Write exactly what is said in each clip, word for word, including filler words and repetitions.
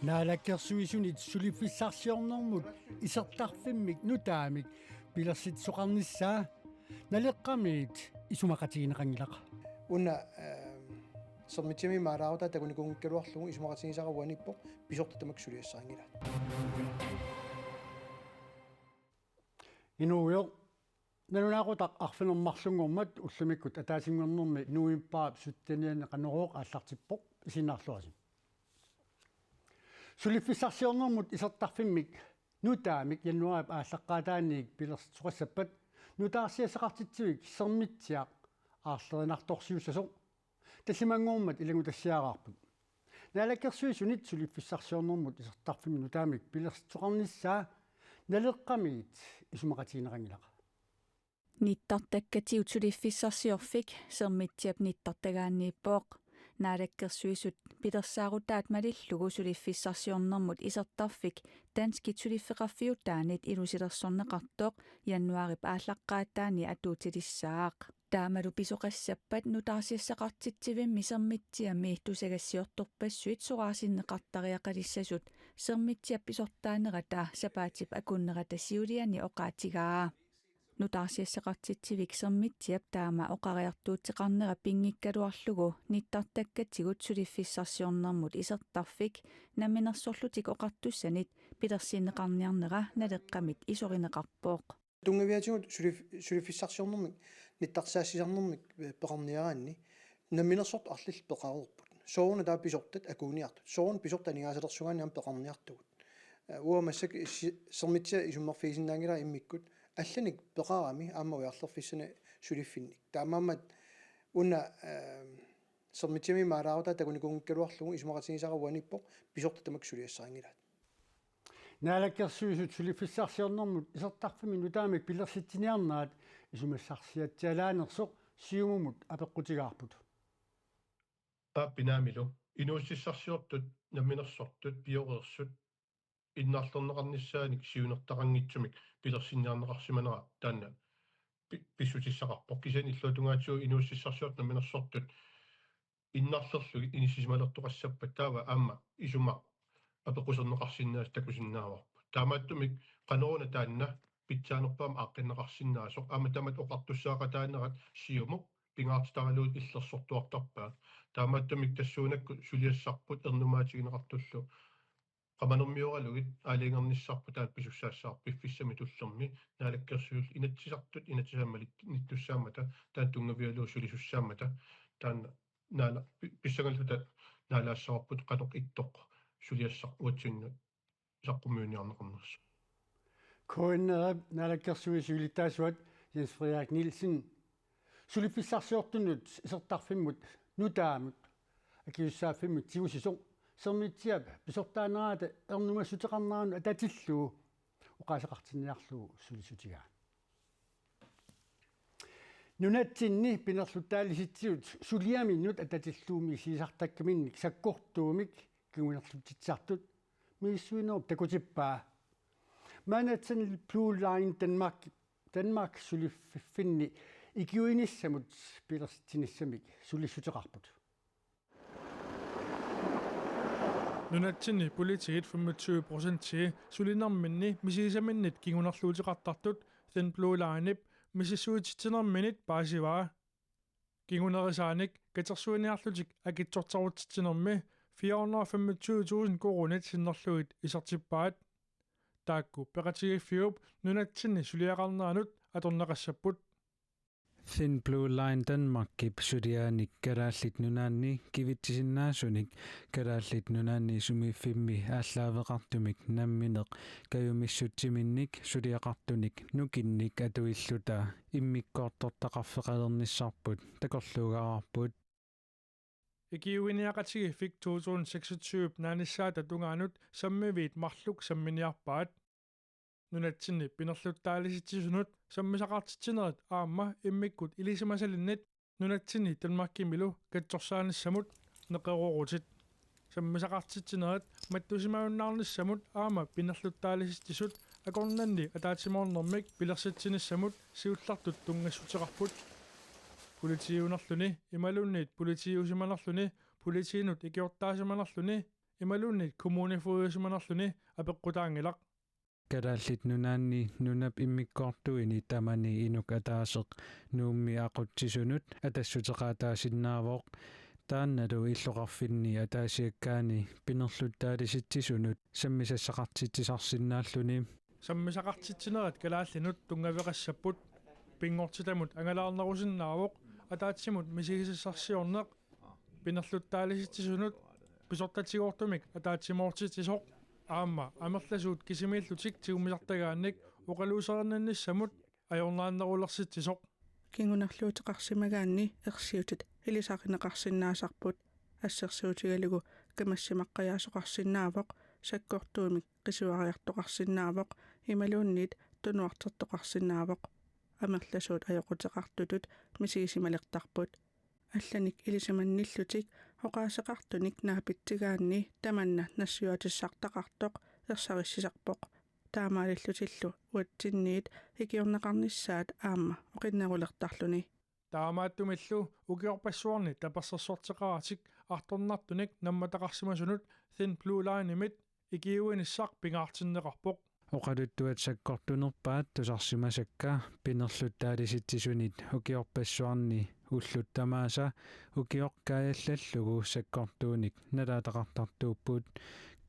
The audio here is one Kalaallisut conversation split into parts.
Naalakkersuisunit suliffissarsiornermut isertarfimmik nutaamik pilersitsisoqarnissaa Naleqqamiit isumaqatigineqanngilaq. Una, eh, Sermitsiami maalaarutaa takunikuunngikkaluarlugu isumaqatigisara uaniippoq, pisortat tamakku suliassarinngilaat. Inuugujoq, nalunaaqutaq arfineq-marlunngormat ullumikkut ataasinngornermi novembarip syttenianni Qanorooq aallartippoq, isiginnaarluarisi. Suliffissarsiornermut isertarfimmik nutaamik januaarip aallaqqaataaniit pilersitsisoqassappat nutaarsiassaqartitsivik Sermitsiaq aarlerinartorsiussasoq tallimanngormat ilanngutassiaraarput. Naalakkersuisunit suliffissarsiornermut isertarfimmik nutaamik pilersitsisoqarnissaa Naleqqamiit isumaqatigineqanngilaq. Nittartakkatigut suliffissarsiorfik Sermitsiap nittartagaanniippoq. Naalakkersuisut pilersaarutaat malillugu suliffissarsiornermut isertarfik danskit suliffeqarfiutaannit ilusilersorneqartoq januaarip aallaqqaataani atuutilissaaq. Taamalu pisoqassappat nutaarsiassaqartitsivimmi Sermitsiami tusagassiortorpassuit soraarsinneqartariaqalissasut Sermitsiap pisortaanerata sapaatip akunnerata siuliani oqaatigaa. Nutaarsiassaqartitsivik Sermitsiap taama oqariartuuteqarnera pinngikkaluarlugu nittartakkatigut suliffissarsiornermut isertarfik Namminersorlutik Oqartussanit pilersinneqarniarnera Naleqqamit isorineqarpoq. Tunngaviatigut sulif-, suliffissarsiornermik nittarsaassisarnermik, eh, peqarniaraanni namminersortut arlallit peqareerput. Sooruna taava pisortat akuuniartut. Sooruna pisortat aningaasalersugaanni aamma peqarniartugut. Eh, uanga massakkut si-, Sermitsiaq isummerfigisinnaanngilara immikkut allanik peqarami aamma ujarlerfissani suliffinnik. Taamaammat una, eh, Sermitsiami maalaarutaa takunikuunngikkaluarlugu isumaqatigisara uaniippoq, pisortat tamakku suliassarinngilaat. Naalakkersuisut suliffissarsiornermut isertarfimmik nutaamik pilersitsiniarnerat isumassarsiatsialaanersoq Siumumut apeqqutigaarput. Aap, naamik, inuussutissarsiortut, namminersortut, pioreersut innarlerneqarnissaanik siunertaqanngitsumik pilersinniarneqarsimanera taanna pi-, pissutissaqarpoq. Kisianni illuatungaatigut inuussutissarsiortut, namminersortut innarlerlugit inissisimalertoqassappat taava aamma isumaq apeqquserneqarsinnaasoq takusinnaavarput. Taamaattumik qanoruna taanna pitsaanerpaamik aaqqinneqarsinnaasoq, aamma tamatta oqartussaaqataanerat Siumup pingaartitaralugu illersortuartarpaat. Taamaattumik tassuunakkut suliassarput ernumaatigineqartullu qamanermioralugit aalajangernissarput taanna pisussaassavarput piffissami tullermi Naalakkersuisullu Inatsisartut inatsisaat malinnittussaammata, taanna tunngavigalugu sulisussaammata, taanna naana pi-, pissangalluta naalaassavarput qanoq ittoq suliassaq uatsinnut saqqummiunniarneqarnersoq. K N R-ip naalakkersuisut siulittaasuat Jens Frederik Nielsen suliffissarsiortunut isertarfimmut nutaamut akisussaaffimmut tigusisoq Sermitsiap pisortaanerata ernumassuteqarneranut atatillugu oqaaseqartinniarlugu sulissutigaa. Nunatsinni pinerluttaalisitsisut suliaminnut atatillugu misigisartakkaminnik sakkortuumik kingunerlutsitsisartut misissuinerup takutippaa. Maanna Thin Blue Line Danmark, Danmark suliffinni ikiuinissamut pilersitsinissamik sulissuteqarput. Nunatsinni politiit femogtyve procentii sulinerminni misigisaminnit kingunerluuteqartartut Thin Blue Linep misissuititsinerminit paasivaa. Kingunerisaanik katersuiniarlutik akitsorterutsitsinermi fire hundrede og femogtyve tusind koruunit sinnerlugit isertippaat. Taakku peqatigiiffiup nunatsinni suliaqarneranut atorneqassapput. Thin Blue Line Danmarkip suliaanik Kalaallit Nunaanni kivitsisinnaasunik Kalaallit Nunaanni sumiiffimmi aallaaveqartumik nammineq kajumissutsiminnik suliaqartunik nukinnik atuilluta immikkoortortaqarfeqalernissarput takorluugaarput. Ikiuiniaqatigiiffik to tusind seksogtyve naanissaata tungaanut sammiviit marluk samminiarpaat. Nunatsinni pinerluttaalitsisunut sammisaqartitsinerit aamma immikkut ilisimasalinnit nunatsinni Danmarkimilu katsorsaanissamut neqeroorutit. Sammisaqartitsinerit mattusimajunnaarnissamut aamma pinerluttaalitsisut akornanni ataatsimoornermik pilersitsinissamut siullertut tunngassuteqarput. Politiiunerluni imaluunniit politiiusimanerluni, politiinut ikiortaasimanerluni imaluunniit kommunefogedisimanerluni apeqqutaanngilaq. Kalaallit Nunaanni nunap immikkoortuini tamani inuk ataaseq Nuummi aqutsisunut atassuteqaataasinnaavoq. Taannalu illoqarfinni ataasiakkaani pinerluttaalitsisunut sammisassaqartitsisarsinnaalluni. Sammisaqartitsinerit kalaallinut tunngaveqassapput. Pinngortitamut angalaarnerusinnaavoq ataatsimut misigisassarsiorneq pinerluttaalitsisunut pisortatigoortumik ataatsimoortitsisoq aamma amerlasuut kisimiillutik tigummisartagaannik oqaluuserinnannissamut ajornaannerulersitsisoq. Kingunerluuteqarsimagaanni ersiutit ilisarineqarsinnaasarput, assersuutigalugu kamassimaqqajaasoqarsinnaavoq, sakkortuumik qisuariartoqarsinnaavoq imaluunniit tunuartertoqarsinnaavoq. Amerlasuut ajoquteqartutut misigisimalertarput. Allanik ilisimannillutik oqaaseqartunik naapitsigaanni tamanna nassuiaatissartaqartoq ersarissisarpoq. Taamaalillutillu uatsinniit ikiorneqarnissaat aamma oqinnerulertarluni. Taamaattumillu ukiorpassuarni tapersersorteqaratik artornartunik nammataqarsimasunut Thin Blue Line-imit ikiuinissaq pingaartinneqarpoq. Oqaluttuat sakkortunerpaat tusarsimasakka pinerluttaalitsisunit ukiorpassuarni ullut tamaasa ukioq kaajallallugu sakkortuunik nalaataqartartuupput.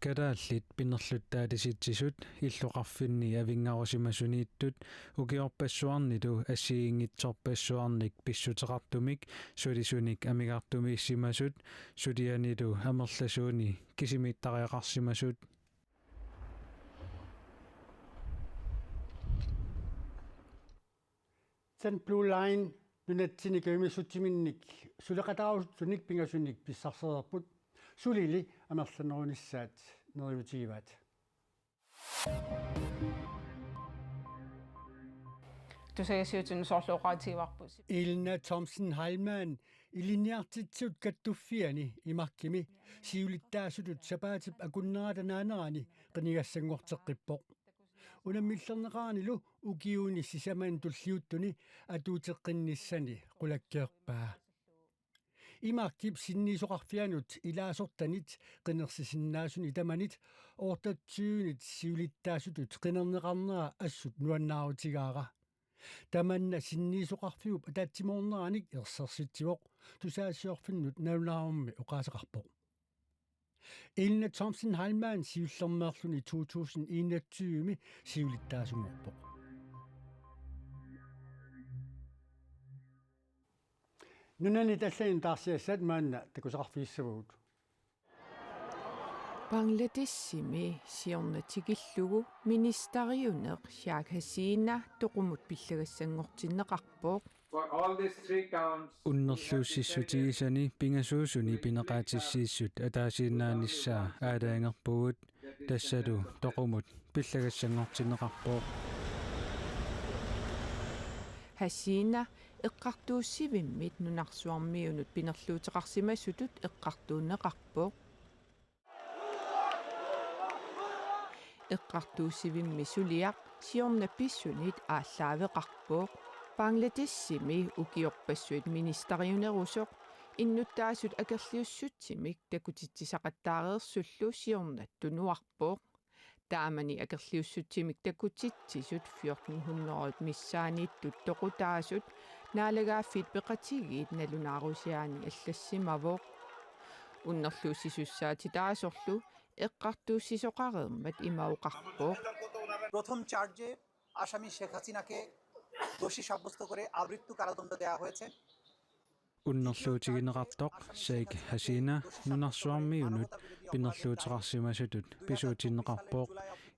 Kalaallit pinerluttaalitsisut illoqarfinni avinngarusimasuniittut ukiorpassuarnilu assigiinngitsorpassuarnik pissuteqartumik sulisunik amigartumiissimasut sulianilu amerlasuuni kisimiittariaqarsimasut. Thin Blue Line nunatsinni kajumissutsiminnik suleqataarusuttunik pingasunik pissarsereerput, sulili amerlanerunissaat neriuutigivaat. Tusagassiuutinut soorlu oqaatigivarput. Elna Thomsen Heilmann Ilinniartitsisut Kattuffianni Imarkimi siulittaasutut sapaatip akunnerata naanerani qinigassanngorteqqippoq. Unammillerneqaranilu ukiuni sisamani tulliuttuni atuuteqqinnissani qulakkeerpaa. Imarkip sinniisoqarfianut ilaasortanit qinersisinnaasunik tamanit otteogtyvenit siulittaasutut qinerneqarnera assut nuannaarutigaara. Tamanna sinniisoqarfiup ataatsimoorneranik ersersitsivoq, tusagassiorfinnut nalunaarummi oqaaseqarpoq. Elna Thomsen Heilmann siullermeerluni to tusind enogtyve-mi siulittaasunngorpoq. Nunanit allanit taarsiassat maanna takusaqarfigissavagut. Bangladeshimi siorna tikillugu ministeriuneq Sheikh Hasina toqumut pillagassanngortinneqarpoq. For all these three counts, unnerluussissutigisani pingasuusuni pineqaatissiissut ataasiinnaanissaa aalajangerpugut, tassalu toqumut pillagassanngortinneqarpoq. Hasina eqqartuussivimmit nunarsuarmiunut pinerluuteqarsimasutut eqqartuunneqarpoq. Eqqartuussivimmi suliaq siorna pissunit aallaaveqarpoq. Bangladeshimi ukiorpassuit ministeriunerusoq innuttaasut akerliussutsimik takutitsisaqattaareersullu siorna tunuarpoq. Taamani akerliussutsimik takutitsisut fjorten hundrede missaanniittut toqutaasut Naalagaaffiit Peqatigiit nalunaarusiaani allassimavoq. Unnerluussisussaatitaasorlu eqqartuussisoqareermat ima oqarpoq. প্রথম চার্জে আসামি শেখ হাসিনাকে দোষী সাব্যস্ত করে আমৃত্যু কারাদণ্ড দেওয়া হয়েছে। Unnerluutigineqartoq Sheikh Hasina nunarsuarmiunut pinerluuteqarsimasutut pisuutinneqarpoq.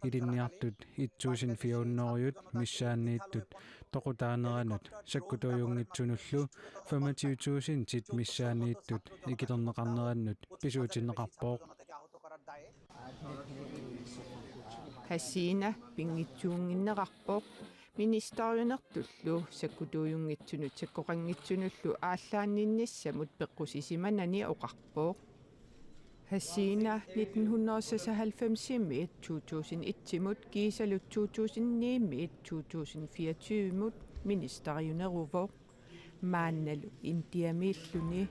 Ilinniartut et tusind fire hundrede missaanniittut toqutaaneranut sakkutuujunngitsunullu femogtyve tusindit missaanniittut ikilerneqarnerannut pisuutinneqarpoq. Hasina pinngitsuunnginnerarpoq ministeriunertullu sakkutuujunngitsunut sakkoqanngitsunullu aallaanninnissamut peqqusisimanani oqarpoq. Hasina nitten hundrede seksoghalvfems-imiit to tusind et-imut kiisalu to tusind ni-miit to tusind fireogtyve-mut ministeriuneruvoq. Maannalu Indiamiilluni.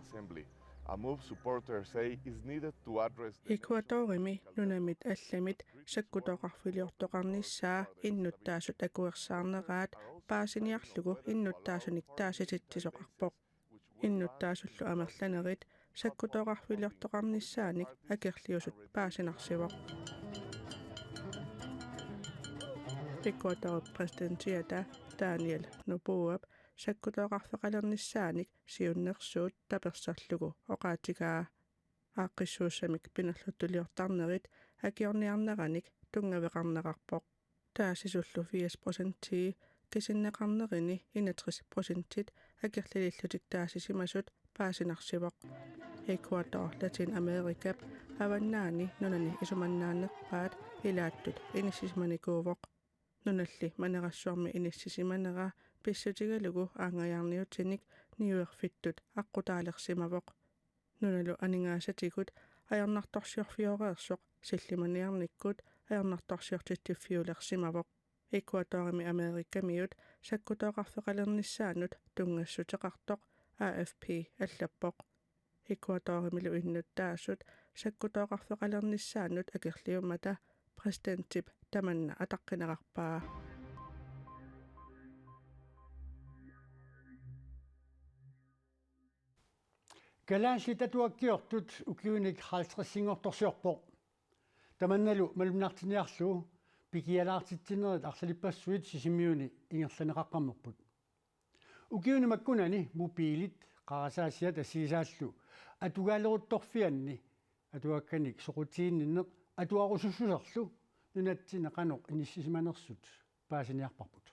Assembly A move supporters say is needed to address the Ecuadorimi nunamit allamit sakkutooqarfiliortoqarnissaa innuttaasut akuersaarneraat paasiniarlugu innuttaasunik taasisitsisoqarpoq. Innuttaasullu amerlanerit sakkutooqarfiliortoqarnissaanik akerliusut paasinarsivoq. Ecuadorip præsidentiata Daniel Noboap sakkutooqarfeqalernissaanik siunnersuut taperserlugu oqaatigaa. Aaqqissuussamik pinerluttuliortarnerit akiorniarneranik tunngaveqarnerarpoq. Taasisullu firs procentii kisinneqarnerini enogtres procentit akerlilillutik taasisimasut paasinarsivoq. Ecuador Latinamerikap avannaani nunani isumannaanerpaat ilaattut inissisimanikuuvoq. Nunalli manerassuarmi inissisimanera pissutigalugu aanngajaarniutinik niuerfittut aqqutaalersimavoq. Nunalu aningaasatigut ajornartorsiorfioreersoq sillimaniarnikkut ajornartorsiortitsiffiulersimavoq. Ecuadorimi Amerikamiut sakkutooqarfeqalernissaannut tunngassuteqartoq A F P allappoq. Ecuadorimilu innuttaasut sakkutooqarfeqalernissaannut akerliummata præsidentip tamanna ataqqineqarpaa. Kalaallit atuakkiortut ukiunik halvtredsinngortorsiorpoq. Tamannalu malunnartinniarlugu pikialaartitsinerit arlalippassuit Sisimiuni ingerlanneqaqqammerput. Ukiuni makkunani mobilit qarasaasiat assigisaallu atugaaleruttorfianni atuakkanik soqutiginninneq atuarusussuserlu nunatsinni qanoq inissisimanersut paasiniarparput.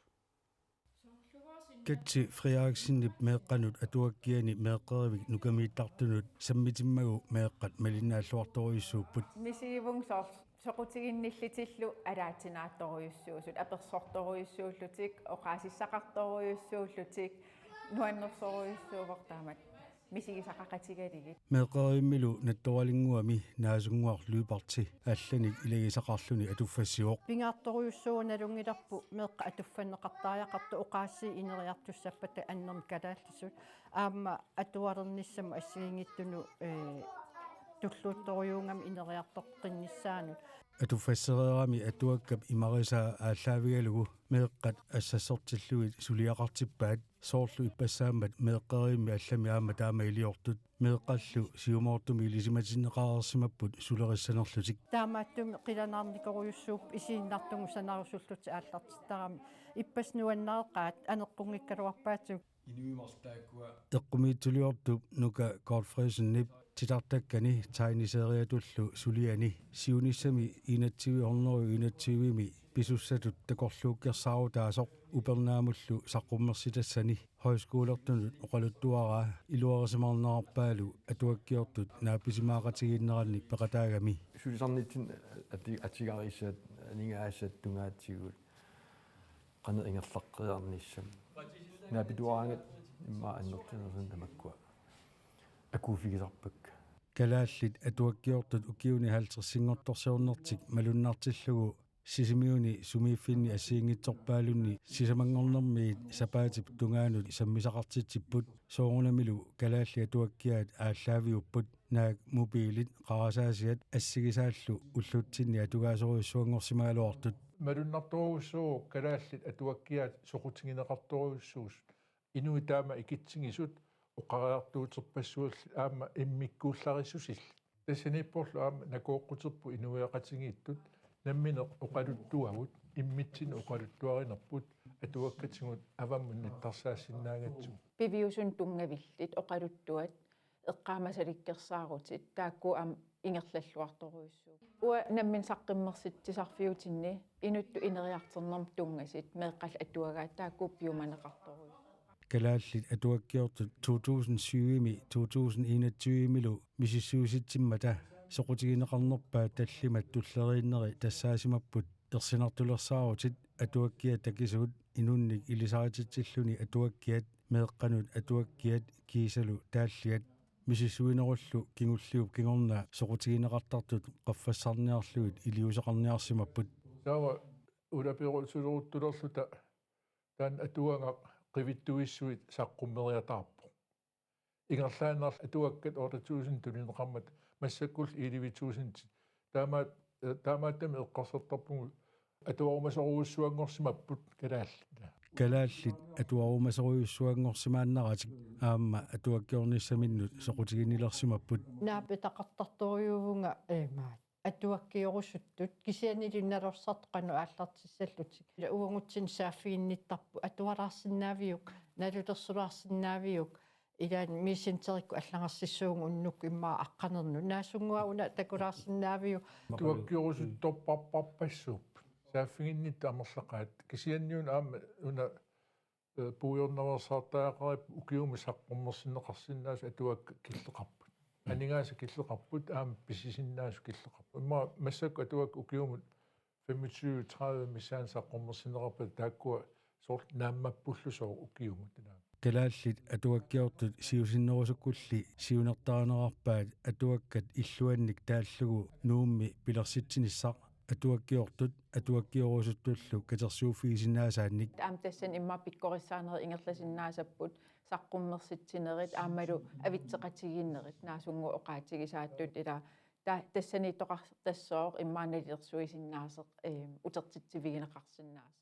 Katsi Frederiksenip meeqqanut atuakkiani meeqqerivik nukamiittartunut sammitimmagu meeqqat malinnaalluartorujussuupput. Misigivunga soorlu soqutiginnillutillu alaatsinaattorujussuusut, apersortorujussuullutik, oqaasissaqartorujussuullutik, nuannersorujussuuvoq taamak misigisaqaqatigalugit. Meeqqerivimmilu Nattoralinnguami Naasunnguaq Lyberth allanik ilagisaqarluni atuffassivoq. Pingaartorujussuuvoq nalunngilarput meeqqat atuffanneqartariaqartut oqaasii ineriartussappata annermik kalaallisut aamma atualernissamut assigiinngitsunut, ee, tulluuttorujuugami ineriartoqqinnissaanut. Atuffassireerami atuakkap imarisaa aallaavigalugu meeqqat assassortillugit suliaqartippaat, soorlu ippassaammat meeqqerivimmi allami aamma taama iliortut, meeqqallu siumoortumik ilisimatinneqareersimapput sulerissanerlutik. Taamaattumik qilanaarnikorujussuupput isiinnartugut sanarusullutik aallartittarami. Ippassaq nuannareqaat aneqqunngikkaluarpaatsigut. Inuit marluk taakkua. Eqqumiitsuliortup Nuka Godtfredsenip titartakkani tegneserietullu suliani siunissami enogtyve hundrede enogtyve-mi pisussatut takorluukkersaarutaasoq upernaamullu saqqummersitassani højskolertunut oqaluttuaraa iluarisimaarnerarpaalu atuakkiortut naappisimaaqatigiinnerannik peqataagami. Sulisarnitsinni ati-, atigarisat, aningaasat tungaatigut qanoq ingerlaqqeriarnissaq. Naapituaraangat immaqa annertunerusuni tamakkua akuuffigisarpakka. Kalaallit atuakkiortut ukiuni halvtredsinngortorsiornertik malunnartillugu Sisimiuni sumiiffinni assigiinngitsorpaalunni sisamanngornermiit sapaatip tungaanut sammisaqartitsipput, soorunamilu kalaallit atuakkiaat aallaaviupput, naak mobilit qarasaasiat assigisaallu ullutsinni atugaasorujussuanngorsimagaluartut. Malunnartorujussuuvoq kalaallit atuakkiaat soqutigineqartorujussuusut, inuit taama ikitsigisut oqariartuuterpassuillu aamma immikkuullarissusillu. Tassaniipporlu aamma nakooqquterput inuiaqatigiittut nammineq oqaluttuagut, immitsinnut oqaluttuarinerput atuakkatigut avammut nattarsaassinnaagatsigit. Piviusunut tunngavillit oqaluttuat eqqaamasalikkersaarutit taakku aamma ingerlalluartorujussuupput. Uanga nammineq saqqummersitsisarfiutinni inuttut ineriartornermut tunngasut meeqqallu atuagaat taakku piumaneqartorujussuupput. Kalaallit atuakkiortut to tusind syv-mi to tusind enogtyve-milu misissuisitsimmata soqutigineqarnerpaat tallimat tulleriinneri tassaasimapput ersinartulersaarutit atuakkiat takisuut inunnik ilisarititsilluni atuakkiat, meeqqanut atuakkiat kiisalu taalliat. Misissuinerullu kingulliup kingorna soqutigineqartartut qaffassarniarlugit iliuuseqarniarsimapput. Taava ulapileruttulerluta taanna atuagaq qivittuissuit saqqummeriataarpoq. Ingerlaannaq atuakkat otte tusind tunineqarmat massakkullu elleve tusind. Taama, eh, taamaattumik eqqarsartarpugut atuarumasorujussuanngorsimapput kalaallit. Kalaallit atuarumasorujussuanngorsimaannaratik aamma atuakkiornissaminnut soqutiginnilersimapput. Naapitaqartartorujuuvunga imaat atuakkiorusuttut kisiannili nalorsartut qanoq aallartissallutik. Uagutsinnut saaffiginnittarput atualaarsinnaaviuk, nalulersulaarsinnaaviuk, ilaanni Messengerikkut allagarsissuugut unnukkut immaqa aqqanernut. Naasunnguaq una takulaarsinnaaviuk. Atuakkiorusuttorparparpassuupput. Saaffiginnittut amerlaqaat. Kisianniuna aamma una, eh, puigornaveersaartariaqaripput ukiumut saqqummersinneqarsinnaasut atuakkat killeqarput. Aningaasat killeqarput, aamma pisisinnaasut killeqarput. Immaqa massakkut atuakkat ukiumut femogtyve tredive missaani saqqummersinneqarpata taakkua soorlu naammappullusooq ukiumut ilaat. Kalaallit atuakkiortut siusinnerusukkulli siunertarinerarpaat atuakkat illuannik taallugu Nuummi pilersitsinissaq atuakkiortut atuakkiorusuttullu katersuuffigisinnaasaannik. Aamma tassani immaqa pikkorissaanerit ingerlasinnaasapput saqqummersitsinerit aammalu avitseqatigiinnerit naasunnguaq oqaatigisaattut ila ta-, tassaniittoqartassooq immaqa nalilersuisinnaasoq, eem, utertitsivigineqarsinnaasoq.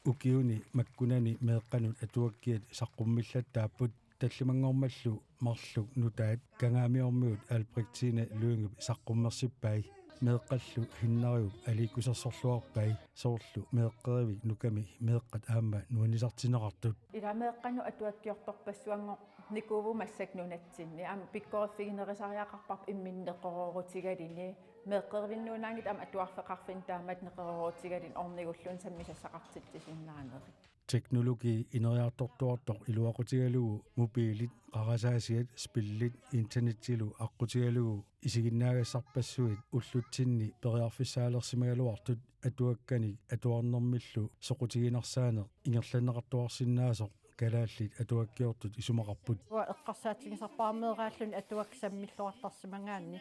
Ukiuni makkunani meeqqanut atuakkiat saqqummillattaapput tallimanngormallu marluk nutaat Kangaamiormiut Albrechtine Lyngep saqqummersippai. Meeqqallu Hinnariup aliikkusersorluarpai soorlu meeqqerivik nukami meeqqat aamma nuannisartinneqartut. Ila meeqqanut atuakkiortorpassuanngornikuuvugut massakkut nunatsinni. Aamma pikkoriffiginerusariaqarparput imminut neqeroorutigaluni. Meeqqerivinnuunnaanngitsut aamma atuarfeqarfinni taamatut neqeroorutigaluni ornigulluunniit sammisassaqartitsisinnaanerit. Teknologi ineriartortuartoq iluaqutigalugu mobilit, qarasaasiat, spillit, internetsilu aqqutigalugu isiginnaagassarpassuit ullutsinni periarfissaalersimagaluartut atuakkanik atuarnermillu soqutiginarsaannik ingerlanneqartuarsinnaasoq kalaallit atuakkiortut isumaqarput. Uanga eqqarsaatigisarpara meeraalluni atuakkat sammilluartarsimagaanni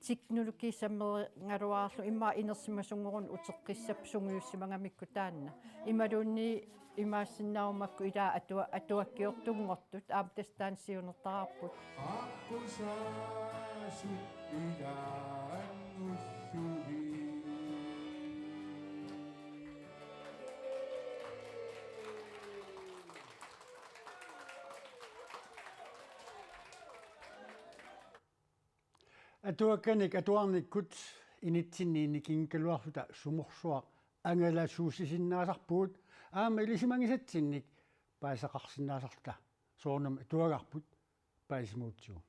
teknologi sammerigaluarlugu immaqa inersimasunngoruni uteqqissapput sungiussimagamikku taanna. Imaluunniit imaassinnaavoq makku ilaat atua-, atuakkiortunngortut aamma tassa taanna siunertaraarput. Aqqusaasut ilaanngullugu. Atuakkanik atuarnikkut initsinniinni kinngikkaluarluta sumorsuaq angalasuussisinnaasarpugut aamma ilisimagisatsinnik paasisaqarsinnaasarluta soorunami atuagarput paasisimagutsigu.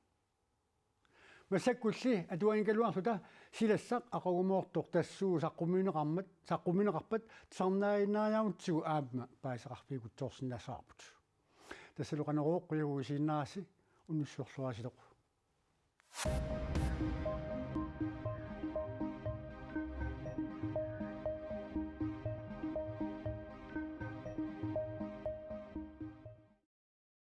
Massakkulli atuanngikkaluarluta silassaq aqagumoortoq tassuugu saqqummiunneqarmat, saqqummiunneqarpat tusarnaariinnariarutsigu aamma paasisaqarfigiutsoorsinnaassavarput. Tassalu Qanorooq qujavugut isiginnaarassi unnussiorluarisilu.